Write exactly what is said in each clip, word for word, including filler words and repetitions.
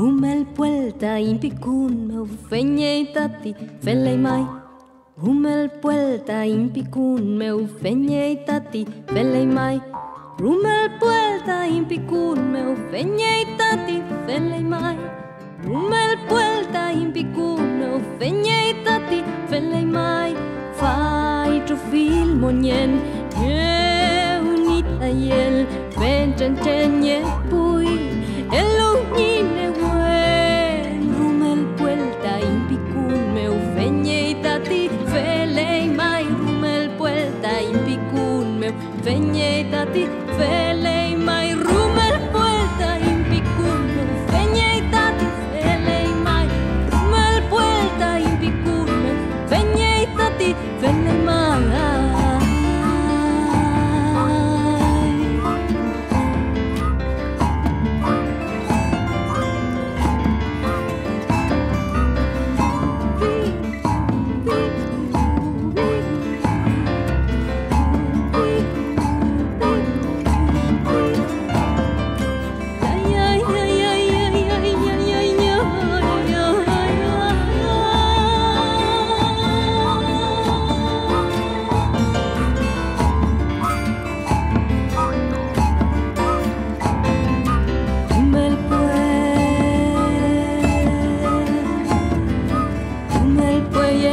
Rumel puel taiñ pikun mew, feñey tati, feley may. Rumel puel taiñ pikun mew, feñey tati, feley may. Rumel puel taiñ pikun mew, feñey tati, feley may. Rumel puel taiñ pikun mew, feñey tati, feley may. Fay trufil mongen, ñew ñi tayel, fentren treñepuy, eluw ñi newen. Rumel puel taiñ pikun mew, feñey tati, feley may. Rumel puel taiñ pikun mew, feñey tati, feley may. Rumel puel taiñ pikun mew, feñey tati, feley may. Rumel puel taiñ pikun mew, feñey tati, feley may. Rumel puel, rumel puel,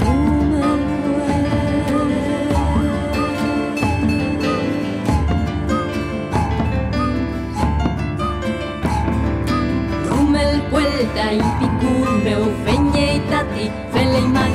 rumel puel. Rumel puel taiñ pikun mew, feñey tati, feley may.